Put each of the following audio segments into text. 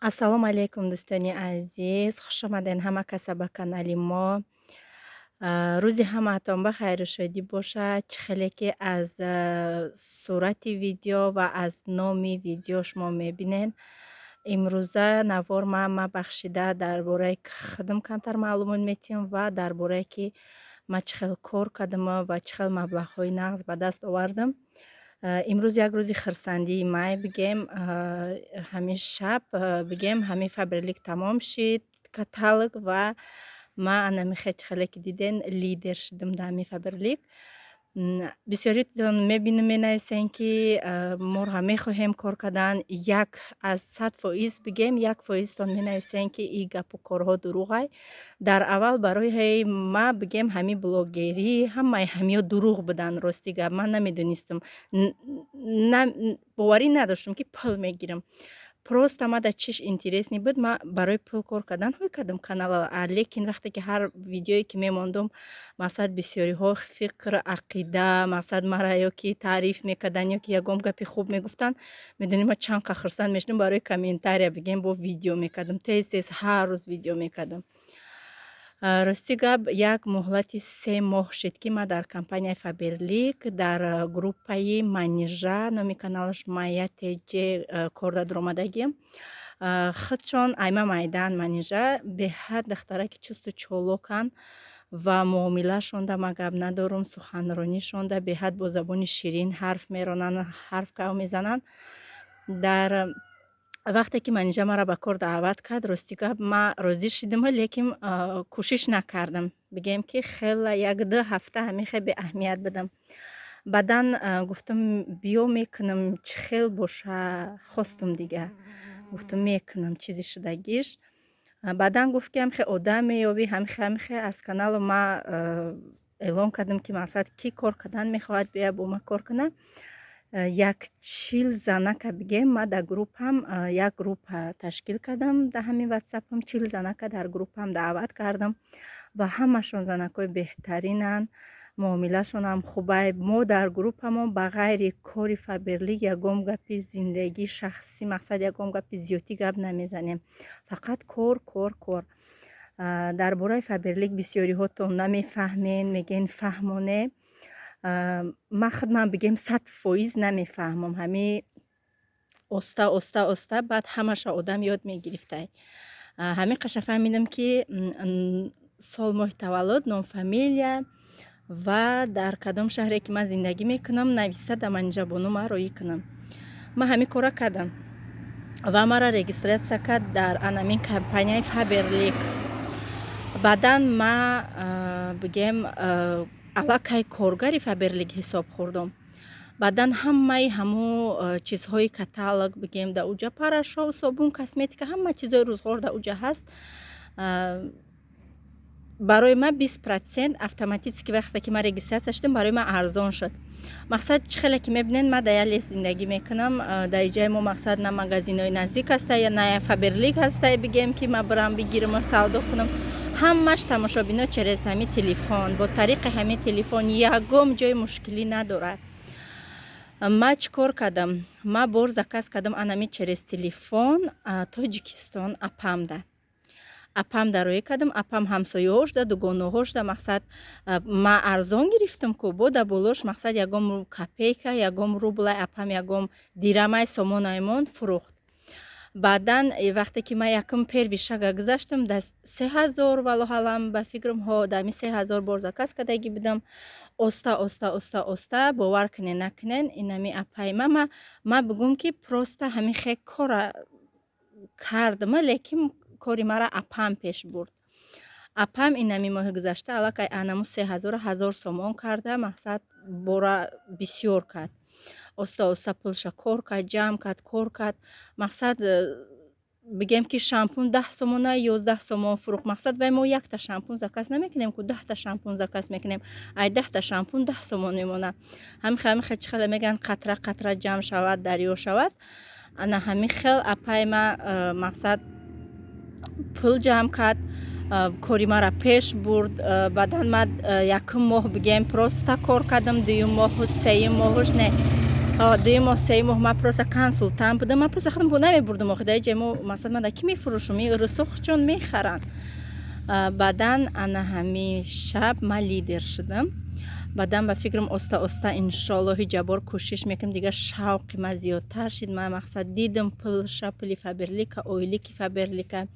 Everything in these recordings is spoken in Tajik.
Ассалому алайкум, дӯстони азиз, хушомадед ҳама каса ба канали мо. Рӯзи ҳамаатон ба хайру шодӣ бошад. Чӣ хеле ки аз сурати видео ва аз номи видео шумо мебинед, имрӯза навор ма бахшида дар бораи худам камтар маълумот метиҳам ва дар борае ки ма чӣ хел кор кардам ва чӣ хел маблағҳои нағз ба даст овардам. Имрӯз як рӯзи хурсандии май бигем. Ҳамин шаб бигем, ҳамин Фаберлик тамом шид каталог ва ма анами чӣ хеле ки диден, лидер шудам дар ҳамин Фаберлик. Бисёритон мебинам, менависен, ки моро мехоҳем кор кардан. Як аз 100% бигем, 1%тон менависен, ки и гапу корҳо дурӯғай. Дар аввал барои ма бигем, ҳамин блогерӣ, ҳамаи ҳамиё дурӯғ буданд. Рости гап, ман намедонистам, боварӣ надоштам, ки пул мегирам. Просто ма да чиш интересный буд, ма барои пул кор кардан ҳой кардам канала. Лекин вақте ки ҳар видеое ки мемондум, мақсад, бисёриҳо фикр, ақида, мақсад, мара ё ки таъриф мекарданд, ё ки ягон гапи хуб мегуфтанд, медонӣ, ма чанд қа хурсанд мешудам. Барои комментария бигем, бо видео мекардам, тез тез ҳар рӯз видео мекардам. Рости гап, як муҳлати 3 моҳ шуд, ки ман дар компанияи Фаберлик дар группаи Манижа, номи каналаш Майя ТЖ, кор даромадагиам. Худшон айма майдан Манижа беҳад духтараки чусту чолоканд ва муомилаашонда ман гап надорум, суханронишонда беҳад бо забони ширин ҳарф меронанд, ҳарф гап мезананд. Дар вақте ки Манижа маро ба кор даъват кард, рости гап, ман розӣ шудам, лекин кӯшиш накардам. Бигем, ки хела як ду ҳафта ҳамин хел беаҳамият будам. Баъдан гуфтам, биё, мекунам, чӣ хел боша. Хостум дига, гуфтам, мекунам, чизи шудагиш. Баъдан гуфт, ки ҳамхе одам меёбӣ, ҳамхе, ҳамхе. Аз каналу ма эълон кардам, ки мақсад, кӣ кор кардан мехоҳад, бия бо ма кор кунад. Як 40 занака бигем, ма дар группам як группа ташкил кардам дар ҳамин ватсапам, 40 занака дар группам даъват кардам ва ҳамашон занакҳои беҳтаринанд, муомилашонам хубай. Мо дар группамон ба ғайри кори Фаберлик ягон гапи зиндагии шахсӣ, мақсад, ягон гапи зиёдтӣ гап намезанем, фақат кор, кор, кор. Дар бораи Фаберлик бисёриҳотон намефаҳмен, мегӯен, фаҳмоне. Ман худман бигем, 100% намефаҳмам. Ҳами оста оста оста баъд ҳамаша одам ёд мегирифтай. Ҳамин қаша фаҳмидам, ки сол, моҳи таваллуд, ном, фамилия ва дар кадом шаҳре ки ман зиндагӣ мекунам нависта да Манижабону ман роӣ кунам. Ман ҳамин кора кардам ва маро регистрация кард дар анамин компанияи Фаберлик. Баъдан ма бигем, аллакай коргари Фаберлик ҳисоб хӯрдам. Баъдан ҳамаи ҳамун чизҳои каталог, бигем, дар уҷа порошок, собун, косметика, ҳама чизҳои рӯзғор дар уҷа ҳаст. Барои ман 20% автоматически, вақте ки ман регистрация шудам, барои ман арзон шуд. Мақсад, чӣ хеле ки мебинед, ман дар як лес зиндагӣ мекунам. Дар иҷои мо, мақсад, на магазинҳои наздик ҳаста, на Фаберлик ҳаста, бигем, ки ман бирам, бигирам, савдо кунам. Ҳамаш, тамошобино, через ҳамин телефон, бо тариқи ҳамин телефон, ягон ҷои мушкилӣ надорад. Ман чӣ кор кардам? Ман бор заказ кардам анами через телефон Тоҷикистон, апамда. Апам дароӣ кардам, апам ҳамсояҳо шуда, дугонаҳо шуда. Мақсад, ман арзон гирифтам ку, бо дар болош, мақсад, ягон копейка, ягон рублай апам, ягон дирамай, сомонай монд, фурӯхт. Баъдан вақте ки ман якум первый шага гузаштам, дар 3000, валлоҳу ба фикрам, ҳо, дар ҳамин 3000 бор заказ кардагӣ будам. Оста оста, оста оста, бовар кунен, накунен, инами апаи ма, ман бигӯм, ки просто ҳамин хе кора кардам, лекин кори маро апам пеш бурд. Апам инами моҳи гузашта аллакай анаму 3000-ро 1000 сомон карда, мақсад, бора бисёр кард. Оста оста пулша кор кард, ҷамъ кард, кор кард. Мақсад, бигем, ки шампун 10 сомона 11 сомон фурӯхт. Мақсад, вай мо якта шампун заказ намекунем ку, 10-та шампун заказ мекунем. Ай 10-та шампун 10 сомон мемонад. Ҳамихе, ҳамихе, чӣ хеле мегӯянд, қатра қатра ҷамъ шавад, дарё шавад. Ана ҳамин хел апаи ма, мақсад, пул ҷамъ кард, кори маро пеш бурд. Баъдан ман якум моҳ, бигем, просто кор кардам, дуюм моҳу сеюм моҳуш не. Дуюм моҳ, сеюм моҳ ман просто консултант будам. Ман просто худам намебурдам. Охи, дар ҷай мо, масалан, ман дар кӣ мефурӯшум? И рӯсо чон мехаранд. Баъдан ана ҳами шаб ман лидер шудам. Баъдан, ба фикрам, оста оста, иншоаллоҳи ҷаббор, кӯшиш мекунам. Дигар шавқи ман зиёдтар шид. Ман, мақсад, дидам пулша, пули Фаберлика, ойлики Фаберлика,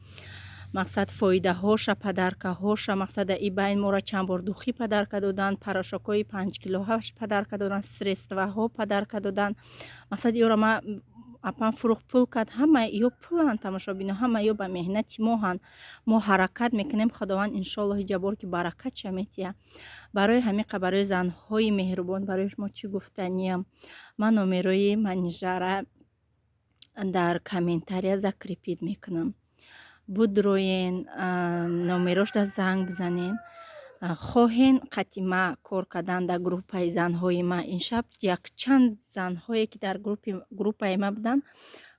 мақсад, фоидаҳоша, подаркаҳоша. Мақсад, и байн моро чанд бор духи подарка доданд, порошокҳои 5 килоҳаш подарка доданд, средствоҳо подарка доданд. Мақсад, ёро ман апам фурӯх, пул кард. Ҳамаи ё пуланд, тамошобино, ҳама ё ба меҳнати моҳанд. Мо ҳаракат мекунем, Худованд, иншоаллоҳи ҷаббор, ки баракатша метиҳад. Барои ҳамиқа, барои занҳои меҳрубон, барои шумо чӣ гуфтаниям? Ман номерои Манижара дар комментария закрепить мекунам. Будроен, номерошда занг бизанен. Хоҳен қатима кор кардан дар группаи занҳои ма. Ин шаб якчанд занҳое, ки дар группаи ма буданд,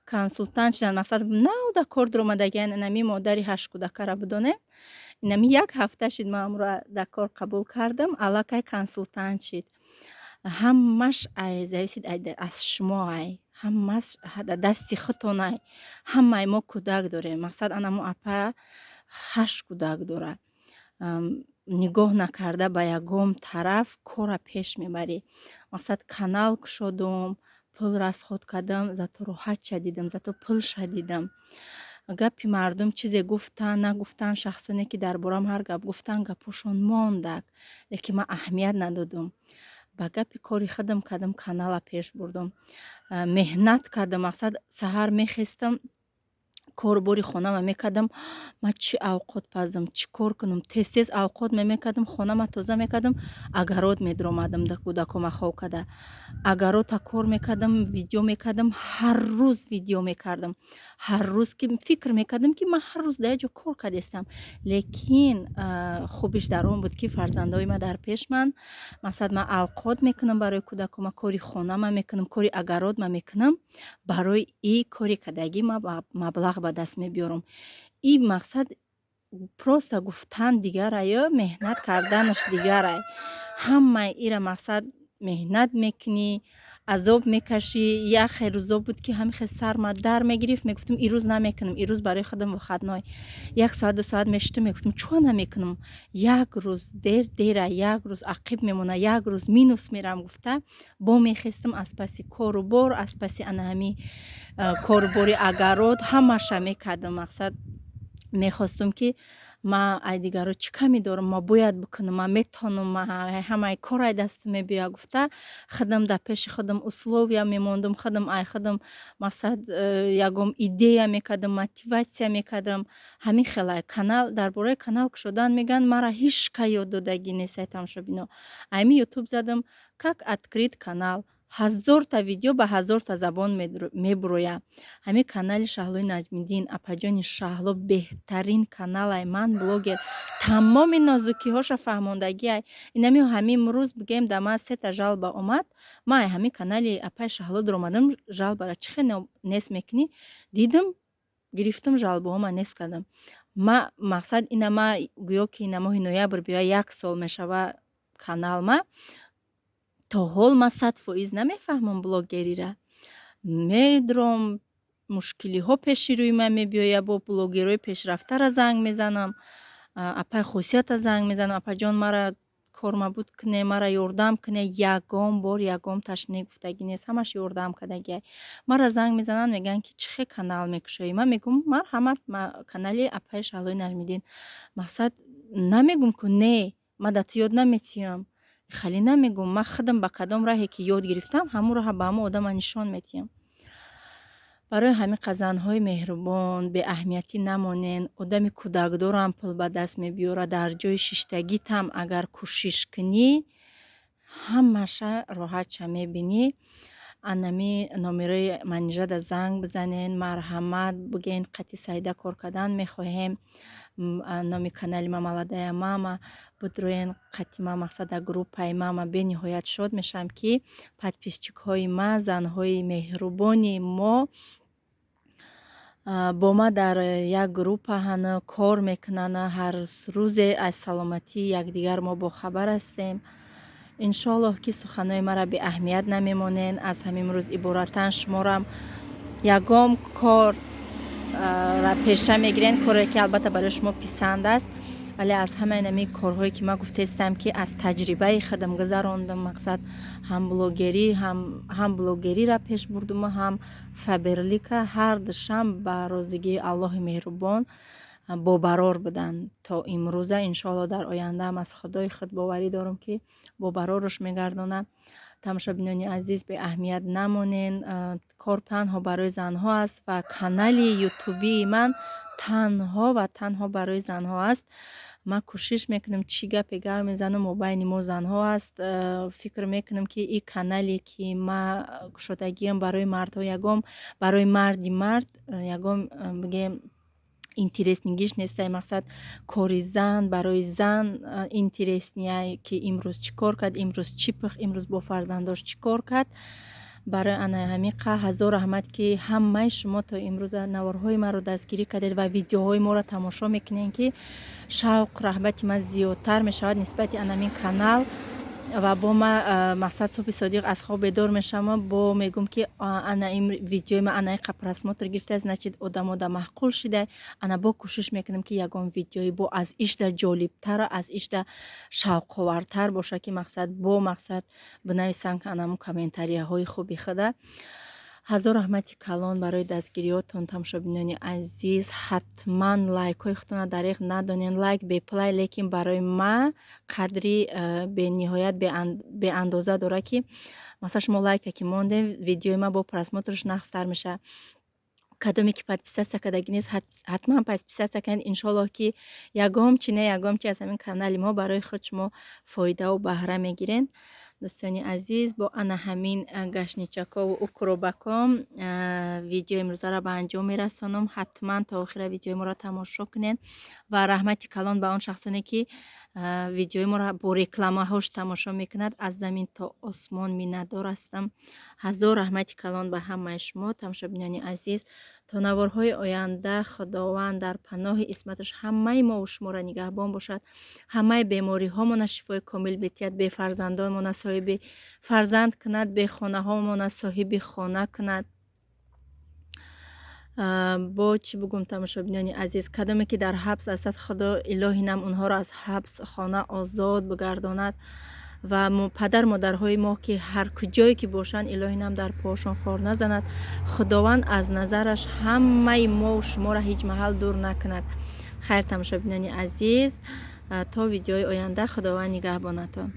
консултант шуданд. Мақсад, нав дар кор дуромадагиан. Инами модари ҳашт кӯдакара бидонем, инами як ҳафта шид ман амро дар кор қабул кардам, аллакай консултант шид. Ҳамаш ай зависит аз шумо, ай ҳамаш дар дасти худтон. Ай ҳамаи мо кӯдак дорем. Мақсад, анамо апа ҳашт кӯдак дорад, нигоҳ накарда ба ягон тараф корра пеш мебарӣ. Мақсад, канал кушодум, пул расход кардам, зато роҳатша дидам, зато пулша дидам. Гапи мардум, чизе гуфтан, нагуфтан, шахсоне, ки дар борам ҳар гап гуфтан, гапҳошон мондак, лекин ман аҳамият надодум ба гапи. Кори худам кардам, канала пеш бурдум, меҳнат кардам. Мақсад, саҳар мехестам, корубори хонама мекардам. Ман чӣ авқот пазам, чӣ кор кунам? Тез тез авқот мемекардам, хонама тоза мекардам, огород медаромадам, да кӯдакома хоб карда, огородта кор мекардам, видео мекардам. Ҳар рӯз видео мекардам, ҳар рӯз, ки фикр мекардам, ки ман ҳар рӯз дар як ҷо кор кардестам. Лекин хубиш дар он буд, ки фарзандои ман дар пеш ман. Масалан, ман авқот мекунам барои кӯдакома, кори хонама мекунам, кори огородма мекунам. Барои и кори кардагӣ ман маблағ ба даст мебиёрам. И мақсад, просто гуфтан дигараю, меҳнат карданаш дигарай. Ҳамаи ира, мақсад, меҳнат мекунӣ, азоб мекашӣ. Як хел рӯзо буд, ки ҳамин хел сарма дар мегирифт, мегуфтам: «Ирӯз намекунам, ирӯз барои худам выходной». Як соат, 2 соат мешитам, мегуфтам: «Чӯ намекунам? Як рӯз дер дера, як рӯз ақиб мемона, як рӯз минус мерам», гуфта, бо мехестам, аз паси кору бор, аз паси ана ҳами корубори огород ҳамаша мекардам. Мақсад, мехостум, ки ман ай дигаро чӣ камӣ дорам? Ман бояд бикунам, ман метавонам, ҳамаи кор ай дастам мебиёяд, гуфта, худам дар пеши худам условия мемондум. Худам ай худам, мақсад, ягон идея мекардам, мотиватсия мекардам. Ҳамин хел ай канал. Дар бораи канал кушодан мегӯянд, мара ҳеҷ кай ёд додагӣ нест, ай тамошобино. Айми Ютуб задам «как открыть канал», ҳазорта видео ба ҳазорта забон мебурояд. Ҳамин канали Шаҳлои Наҷмиддин, апаҷони Шаҳло, беҳтарин каналай. Ман блогер, тамоми нозукиҳоша фаҳмондагиай. Инами ҳамин рӯз, бигӯем, дар ман сета жалоба омад. Ман ай ҳамин канали апаи Шаҳло дуромадам. Жалобара чӣ хел нест мекунӣ? Дидам, гирифтам, жалобаҳома нест кардам. Ма, мақсад, ина ма гӯё ки ина моҳи ноябр биёя, як сол мешава каналма. То ҳол ман 100% намефаҳмам блогерира. Медуром, мушкилиҳо пеши рӯи ман мебиёяд. Бо блогерҳои пешрафтара занг мезанам, апаи Хусията занг мезанам: «Апаҷон, мара кормабуд куне, мара ёрдам куне». Ягон бор ягон ташне гуфтагӣ нест, ҳамаш ёрдам кардагиай. Мара занг мезананд, мегӯянд, ки чӣ хел канал мекушоӣ? Ман мегӯм: «Марҳамат, канали апаи Шаҳлои Наҷмиддин». Мақсад, намегӯм, ку не, ман да ту ёд наметиҳам, хале намегӯм. Ман худам ба кадом раҳе ки ёд гирифтам, ҳамон роҳа ба ҳамон одама нишон медиҳам. Барои ҳамин, занҳои меҳрубон, беаҳамиятӣ намонен. Одами кӯдакдорам пул ба даст мебиёрад. Дар ҷои шиштагитам агар кӯшиш кунӣ, ҳамаша роҳатша мебинӣ. Анами номерои Манижада занг бизанен, марҳамат, бигӯен: «Қати Саида кор кардан мехоҳем». Номи канали ма «Молодая мама». Будроен қати ма, мақсад, дар группаи ма. Ма бениҳоят шод мешавам, ки подписчикҳои ма, занҳои меҳрубони мо бо ма дар як группа ҳана кор мекунанд. Ҳар рӯзе аз саломатии якдигар мо бохабар ҳастем. Иншоаллоҳ, ки суханҳои маро беаҳамият намемонен. Аз ҳамин рӯз иборатан шуморам ягон кор пеша мегирен, коре, ки албатта барои шумо писанд аст. Вале аз ҳамаи нами корҳое, ки ман гуфтаистам, ки аз таҷрибаи худам гузарондам, мақсад ҳам блогериро пеш бурдум, ҳам Фаберлика, ҳардушам ба розигии Аллоҳи меҳрубон бобарор буданд то имрӯза. Иншоалло, дар ояндаам аз Худои худ боварӣ дорам, ки бобароруш мегардонам. Тамошобинони азиз, беаҳамият намонен. Кор танҳо барои занҳо аст ва канали ютубии ман танҳо ва танҳо барои занҳо аст. Ман кӯшиш мекунам, чӣ гапе гап мезанам, мобайни мо занҳо аст. Фикр мекунам, ки ин канале, ки ма кушодагиам, барои мардҳо ягон, барои марди мард ягон, бигем, интересный гиш нестай. Мақсад, кори зан барои зан интересный ай, ки имрӯз чӣ кор кард, имрӯз чӣ пухт, имрӯз бо фарзандош чӣ кор кард. Барои ана ҳамиқа ҳазор раҳмат, ки ҳамаи шумо то имрӯза наворҳои маро дастгирӣ кардед ва видеоҳои моро тамошо мекунед, ки шавқ, раҳбати ман зиёдтар мешавад нисбати анамин канал. Ва бо ма, мақсад, субҳи содиқ аз хоб бедор мешавам, бо мегӯм, ки ана ин видеои ма ана иқа просмотр гирифтааст, значит, одамо да маъқул шида. Ана бо кӯшиш мекунам, ки ягон видеои бо аз ишда ҷолибтар, аз ишда шавқовартар боша, ки мақсад бо мақсад бинависанд анаму комментарияҳои хуби худа. Ҳазор раҳмати калон барои дастгириётон, тамошобинони азиз. Ҳатман лайкҳои худтонро дареғ надонен. Лайк бепулай, лекин барои ма қадри бениҳоят, беандоза дорад, ки масалан шумо лайка ки мондем, видеои ма бо просмотр ш нағзтар мешавад. Кадоме ки подписаться кардагӣ нест, ҳатман подписаться кунед. Иншоаллоҳ, ки ягом чи не, ягом чи аз ҳамин канали мо барои худ шумо фоидаву баҳра мегирен. Дӯстони азиз, бо ана ҳамин гашничакову укробаком видеои имрӯзаро ба анҷом мерасонам. Ҳатман то охира видеои моро тамошо кунед ва раҳмати калон ба он шахсоне, ки видеои моро бо рекламаҳош тамошо мекунад. Аз замин то осмон миннатдор ҳастам. Ҳазор раҳмати калон ба ҳамаи шумо, тамошобинони азиз. То наворҳои оянда Худованд дар паноҳи исматаш ҳамаи мову шуморо нигаҳбон бошад, ҳамаи бемориҳомона шифои комил битиҳад, бефарзандонмона соҳиби фарзанд кунад, бехонаҳомона соҳиби хона кунад. Бо чӣ бугум, тамошобинони азиз? Кадоме ки дар ҳабс астад, Худо илоҳи нам онҳоро аз ҳабс хона озод бигардонад ва падар модарҳои мо, ки ҳар куҷое ки бошанд, илоҳи нам дар поҳошон хор назанад. Худованд аз назараш ҳамаи мову шуморо ҳеҷ маҳал дур накунад. Хайр, тамошобинони азиз, то видеои оянда Худованд нигаҳбонатон.